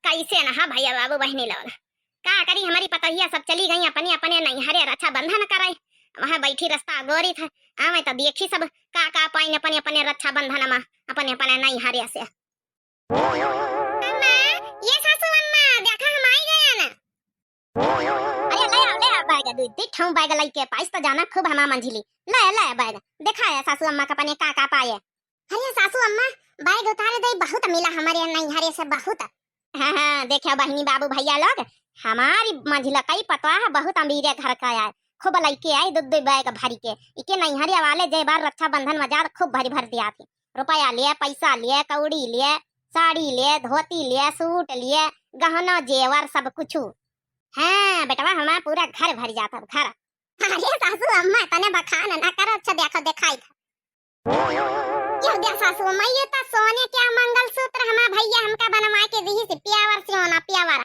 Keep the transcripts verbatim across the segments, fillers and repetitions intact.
कैसे न हा भैया बाबू बहिनी लोग, का करी, हमरी पतोहिया सब चली गई अपने अपने नैहरे रक्षाबंधन करे। वहाँ बैठी रस्ता गोरी था, आवे तो देखी सब का का पाइन अपने अपने रक्षाबंधन मा अपने अपने नैहरे से। अम्मा, ये सासू अम्मा, देखा हम आई गया ना। अरे ले आओ, ले आओ बैग, दुई दुई ठौ बैग लइके पाइस तो जाना खूब हमा मंझिली। ले, ले बैग, देखा है सासू अम्मा का अपने का का पाए। अरे सासू अम्मा, बैग उतारे दे, बहुत मिला हमरे नैहरे से, बहुत। हाँ, हाँ, देखा बहिनी बाबू भैया लोग, हमारी मंझिला कई पतवा है, बहुत अमीरे घर का आए, खूब लइके आई दो दो बैग भरी के। इके नैहरे वाले जे बार रक्षाबंधन मा जात खूब भरी भर दिया थी, रुपया लिए, पैसा लिए, कौड़ी लिए, साड़ी लिए, धोती लिए, सूट लिए, गहना जेवर सब कुछ। हाँ बेटवा, हमार पूरा घर भर जाता घर। अरे सासू अम्मा, तने बखान ना करो, अच्छा देखो, देखाई था। क्यों दिया सासू अम्मा, ये तो सोने के मंगलसूत्र हमार भैया हमका बनवा के दिहिस, प्यावर सोना, प्यावर।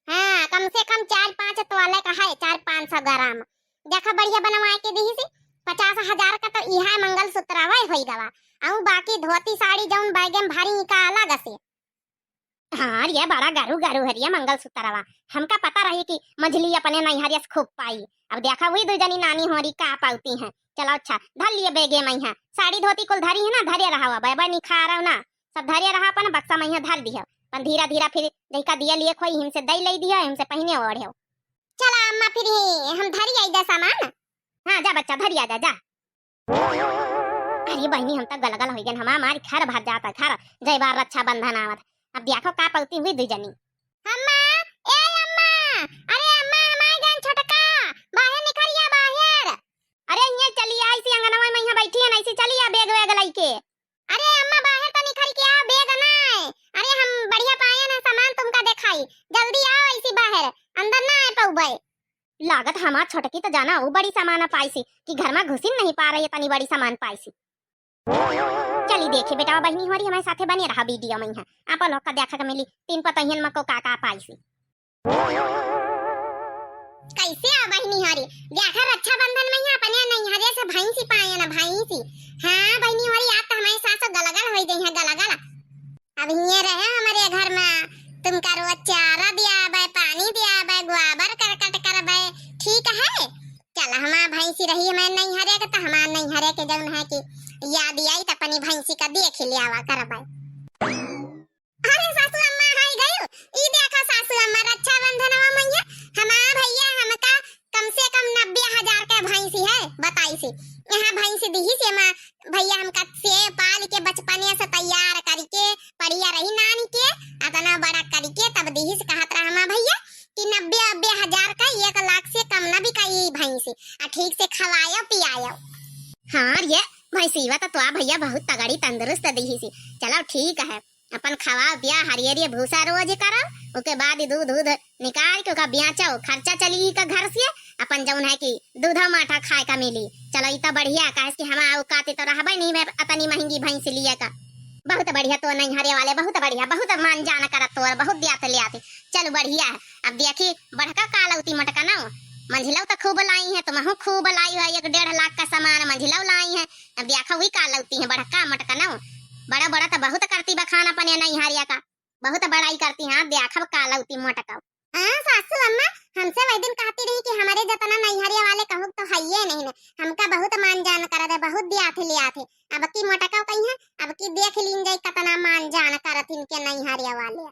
हाँ, कम से कम चार पाँच तोले का है, चार पाँच सौ ग्राम। देखा बढ़िया बनवा के दिहिस, पचास हजार का तो इहा मंगलसूत्र वही होई गवा। अउ बाकी धोती साड़ी जौन बैगे मा भरी का अलग से। हाँ, ये बड़ा गरू गरू हरिया मंगलसूत्रवा। हमका पता रही कि मझली अपने नैहरिया से खूब पाई। अब देखा हुई दो जनी नानी होरी का पाउती हैं। चलो अच्छा, धर लिए बैगे मा इहाँ। साड़ी धोती कुल धरी है ना, धरे रहा, बैबा निखारो ना। सब धरे रहा, अपन बक्सा मा इहाँ धर दिहो। अपन धीरा धीरा फिर जहिका दिया लिए खोई, हिमसे दई लई दिहो, हिमसे पहिने ओढ़ो। चला अम्मा, फिर ही हम धरी आई जा सामान। हाँ, जा बच्चा, धरी आ जा, जा। अरे बहिनी, हम तो गलगल हो गए, हमार मारी घर भर जाता घर, जय बार रक्षाबंधन आवत। अब देखो का पौती हुई दू जनी। अम्मा, ए अम्मा, अरे अम्मा, हम आ गए छोटका, बाहर निकल या बाहर। अरे ये चली आई सी अंगनवा मा, यहाँ बैठी है ना, ऐसी चली आ बैग वैग लइके। अरे अम्मा, बाहर तो निकल के आ, बैग ना है। अरे हम बढ़िया पाए ना सामान तुमका देखाई, जल्दी आओ ऐसी बाहर, अंदर ना आए पउबे। लागत हमार छोटकी तो जाना वो बड़ी सामान पाइसी कि घर मा घुसिन नहीं पा रही, इतनी बड़ी सामान पाइसी। चली देखी बेटा, बहिनी होरी हमारे साथे बने रहा वीडियो मा, यहाँ आप लोग का देखा के मिली तीन पतोहियन मा को का का पाइसी। कैसे आ बहिनी होरी, देखा रक्षाबंधन मा यहाँ अपने नैहरे से भैंसी पाए ना, भैंसी। हाँ बहिनी होरी, आज तो हमारे सासो गलगल हो गई है, गलगल। अब हिये रहे हमरे घर मा, तुमका रोज चारा दियाबे, पानी दियाबे, गोबर करकट करबे, ठीक है? चल हमार भैंसी रही हमार नैहरे के, त हमार नैहरे के जौन है कि याद आई त अपनी भैंसी का देख लियावा करबे। अरे सासू अम्मा, हाय गयू, ई देखा सासू अम्मा, रक्षाबंधनवा मा हमार भैया हमका कम से कम नब्बे हजार का भैंसी है, बताइसी। यहाँ भैंसी दिहिस, एमा भैया हमका से पाल के बचपने से तैयार करके पड़िया रही नानी के, अतना बड़ा करके तब दिहिस, कहत रहा हमार भैया कि नब्बे अब्बे हजार का, एक लाख से कम ना बिकाई भैंसी, आ ठीक से खवायो पियायो। हाँ रे, भैंसीवा तो तोहार भैया बहुत तगड़ी तंदुरुस्त दिहिस। चलो ठीक है, अपन खवा पिया, हरियरी भूसा रोज करो, ओके बाद ई दूध दूध निकाल के ओका बेचो, खर्चा चली का घर से, अपन जौन है कि दूधा माठा खाए का मिली। चलो ई तो बढ़िया, काहे कि हमार औकात तो रहबे नहीं बे अतनी महंगी भैंस लिए का। बहुत बढ़िया तो नैहरे वाले, बहुत बढ़िया, बहुत मान जान करत तोर, बहुत दियात लियात। चलो बढ़िया है। अब देखी बड़का का लौती मोटका ना, मंझिलौ तो खूब लाई है, तुमहू खूब लाई है, एक डेढ़ लाख का सामान मंझिलौ लाई है। अब देखा हुई का लौती है बड़का मोटका ना, बड़ा बड़ा तो बहुत करती बखान अपने नैहरिया का। बहुत बड़ाई करती हैं, देखब का लौती मोटका। हाँ सासू अम्मा, हमसे वही दिन कहती रही कि हमरे जतना नैहरिया वाले कहू तो हइये नहीं ने, हमका बहुत मान जान करत है, बहुत दियात लियात है। अब की मोटका कही है, अब की देख लीन जाई कतना मान जान करत इनके नैहरिया वाले।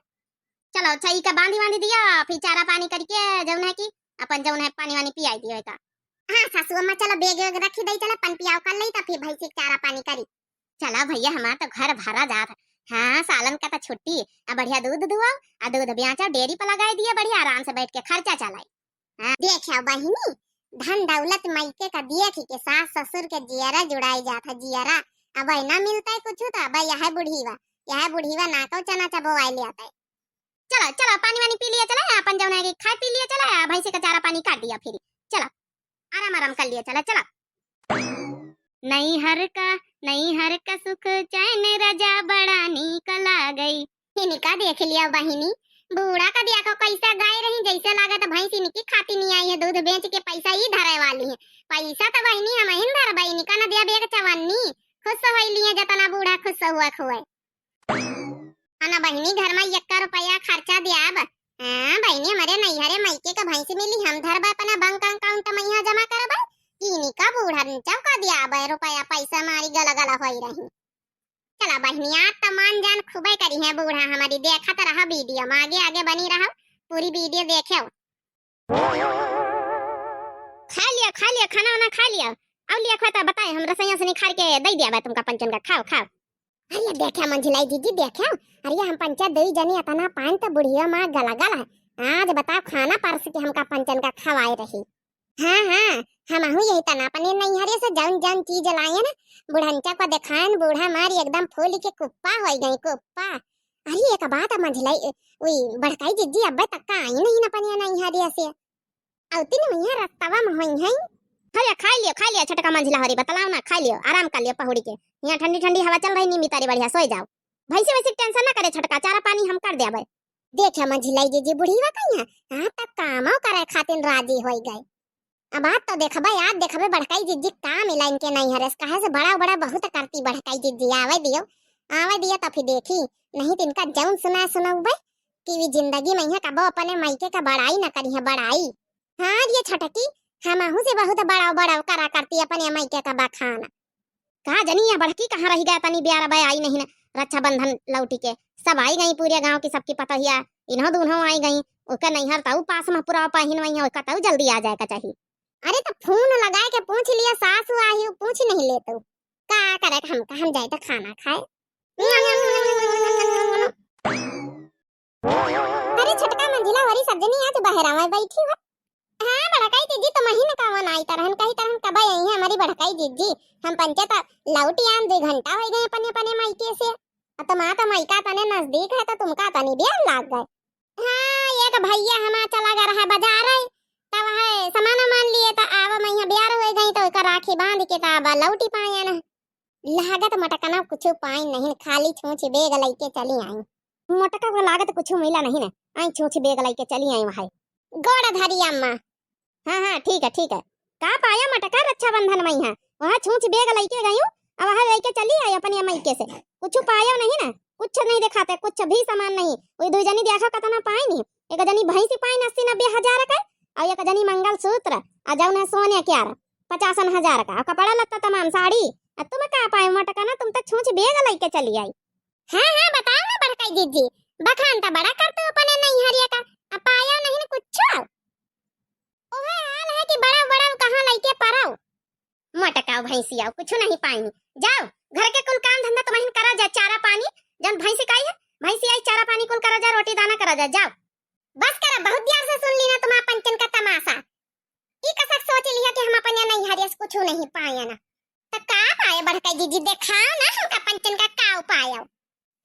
चलो अच्छा, ई का बांधी वांधी दिया, फिर चारा पानी करके जौन है कि अपन जौन है पानी वानी पियाई दियो का। हाँ सासू अम्मा, चलो बैग वैग रखी दई, चलो पन पियाव कर लई, तब फिर भैंसी के चारा पानी करी। चला भैया, हमार तो घर भरा जात है। हाँ, सालन का तो छुट्टी, आ बढ़िया दूध दुआओ, आ दूध बेचो, डेयरी पर लगाई दिया, बढ़िया आराम से बैठ के खर्चा चलाई। हाँ, देखा बहिनी, धन दौलत मायके का देख के सास ससुर के जियरा जुड़ाई जात है, जियरा। अब ना मिलता है कुछ तो अब यह बुढ़ीवा, यह बुढ़ीवा ना को चना चबोवाई ले आता है। चलो, चलो, पानी वानी पी लिया चला, अपन जौन है कि खाए पी लिया चला, भैंसी का चारा पानी काट दिया फिर। चलो, आराम आराम कर लिया चला, चला। नैहर का, नैहर का सुख चैन रजा बड़ा नीक लागई। इनका देख लिया बहिनी, बूढ़ा का देखो कैसा गाय रही, जैसे लागत भैंस इनकी खाती नहीं आई है, दूध बेच के पैसा ही धरे वाली है। पैसा तो बहिनी हम ही धरबे, इनका न दिया बेग चवन्नी, खुश होई लिए जतना बूढ़ा खुश हुआ खुए। अना बहिनी, घर मा एक्का रुपया खर्चा द्याब। हाँ बहिनी, हमरे नैहरे मइके क भैंसी मिली, हम धरबे अपना bank account मा, इहाँ जमा करबे। कीनी का बूढ़ा चौका द्याबे, रुपया पैसा मारी गला गला होई रही। चला बहिनी, आज त मान जान खूबे करिहैं बूढ़ा हमरी। देखत रहा video मा, आगे आगे बनी रहा, पूरी video देखेउ। खा लिया, खा लिया, खाना वाना खा लिया। अउ लिया खोता बताए, हम रसोइया से निखार के दइ दिया बा तुमका पंचन का, खाओ, खाओ। अरे देखे मंझिलाई जीजी, देखे, अरे हम पंचा दुई जनी अतना पाइन त बुढ़िया मा गला गला है। आज बताओ, खाना परस के हमका पंचन का खवाए रही। हाँ, हाँ, हमहू यही तना अपने नैहरे से जौन जौन चीज लाए ना, बुढ़ंचा को देखाएन, बूढ़ा मारी एकदम फूल के कुप्पा होई गई, कुप्पा। अरे एक बात मंझिलाई, उई बड़काई जीजी अब्बे तक का आई नहीं ना अपने नैहरे से। अउती न हुई है, रस्तवा में हुई है। हरिया खाई लियो, खाई लियो, छोटका मंझिला हरी बतलाओ ना, खाई लियो, आराम कर लियो पहुड़ी के। यहाँ ठंडी ठंडी हवा चल रही, नींबी तारी बढ़िया, सोए जाओ। भैंसी वैसी tension ना करे छोटका, चारा पानी हम कर देबे। देखे मंझिलाई जीजी, बुढ़ीवा कहिया, हाँ, तब कामो करे खातिर राजी होई गए। अब आज तो देखबे, आज देखबे बड़काई जीजी का मिला इनके नैहरे से, काहे से बड़ा बड़ा बहुत करती बड़काई जीजी। आवे दियो, आवे दियो तो फिर देखी, नहीं तो इनका जौन सुना सुनौबे कि वी जिंदगी में यहाँ कबो अपने मायके का बड़ाई न करिहैं, बड़ाई। हाँ ये छोटकी, हमहू से बहुत बड़ा बड़ा करा करती अपने मायके का बखान। का जनी या बड़की कहाँ रहि गए, तनी ब्यार बे आई नहीं न, रक्षाबंधन लौटी के सब आई गई, पूरे गांव की सबकी पतोहिया, इन्हों दूनों आई गई। ओकर नैहर तऊ पास में पूरा पाहिन वही, ओकर तऊ जल्दी आ जाए का चाही। अरे तो फोन लगाए के पूछ लिया, सासू आई, उ पूछ नहीं लेतू। का करे हम, हम जाए तो खाना खाए। अरे छोटका मंझिला वाली सजनी आज बहरा में बैठी हो। हाँ बड़काई जीजी, तुम ही न कवन आई तरहन, कही तरहन कब आई है हमारी बड़काई जीजी। हम पंचे तो लौटी आन, दो घंटा हो गए अपने अपने मायके से। अब तुम आ तो मायका तने नजदीक है तो तुमका तनी देर लाग गए। हाँ एक भैया हमार चला गए रहा बाजार है, तब है सामान वामान लिए तो आवा मैं यहाँ ब्यार हो गई तो ओकर राखी बांध के तो आवा लौटी पाए ना। लागत मटकना कुछ पाई नहीं, खाली छूछ बेग लइके चली आई। मटका को लागत कुछ मिला नहीं ना, आई छूछ बेग लइके चली आई वहां। गोड़ धरी अम्मा। हाँ, हाँ, ठीक है, ठीक है। का पाया मटका रक्षाबंधन में यहाँ? वहाँ छूछ बेग लइके गयू, अब वहाँ लइके चली आई अपनी मायके से। कुछ पायो नहीं ना, कुछ नहीं दिखाते, कुछ भी सामान नहीं। वही दो जनी देखा कतना पाई नहीं, एक जनी भैंसी पाई अस्सी नब्बे हजार का, और एक जनी मंगलसूत्र, आ जौन है सोने के आर पचासन हजार का, और कपड़ा लत्ता तमाम साड़ी। आ तुम का पाए मटका ना, तुम तो छूछ बेग लइके चली आई। हाँ, हाँ, बताओ ना बड़काई जीजी, बखान तो बड़ा करतू अपने नैहरिया का, आ पायो नहीं ना कुछ। ओहे हाल है कि बड़ा बड़ा कहाँ लइके पड़ाओ। मटकाओ भैंसिया, कुछ नहीं पाइनी। जाओ, घर के कुल काम धंधा तुम्हें करा जा, चारा पानी, जौन भैंसी काई है, भैंसी आई, चारा पानी कुल करा जा, रोटी दाना करा जा, जाओ। बस करा, बहुत देर से सुन ली ना तुम्हारा पंचन का तमाशा। ई कसक सोच लिया कि हम अपने नैहरिया से कुछ नहीं पाए ना। तो का पाए बड़का जीजी, देखाओ ना हमका पंचन का का पायो।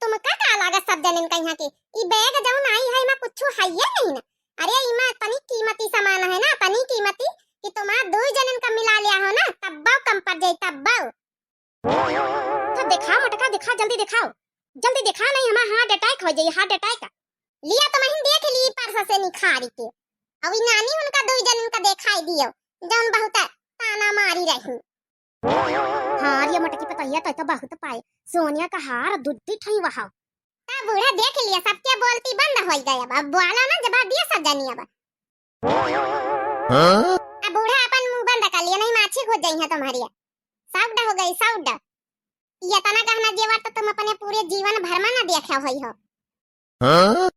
तुमका का लागत सब जनिन का यहाँ की? ई बैग जौन आई है, इमा कुछ है ये नहीं ना। अरे इमा तनी कीमती सामान है ना, तनी कीमती कि तुम्हार दो जनिन का मिला लिया हो ना, तब्बो कम पड़ जाई, तब्बो। तो दिखाओ मटका, दिखाओ, जल्दी दिखाओ, जल्दी दिखाओ, नहीं हमार heart attack हो जाई, heart attack। लिया तो महीन देख ली पर्स से निखारी के। अभी नानी उनका दो जनिन का दिखाई दियो, जौन बहुत ताना मारी रही। हाँ, अरे मोटकी पतोहिया, तो, तो बहुत पाए। सोनिया का हार दुद्धी ठई वहाव। ता बूढ़ा देख लिया, सबके बोलती बंद होई गए। अब, अब बोला ना, जवाब दिया सब जानी अब। हाँ? अब बूढ़ा अपन मुंह बंद कर लिया, नहीं माछी घुस जाई है तुम्हारी। साउड हो गई, साउड। ये तना गहना जेवर तो तुम अपने पूरे जीवन भर में ना देखा होई हो। हाँ?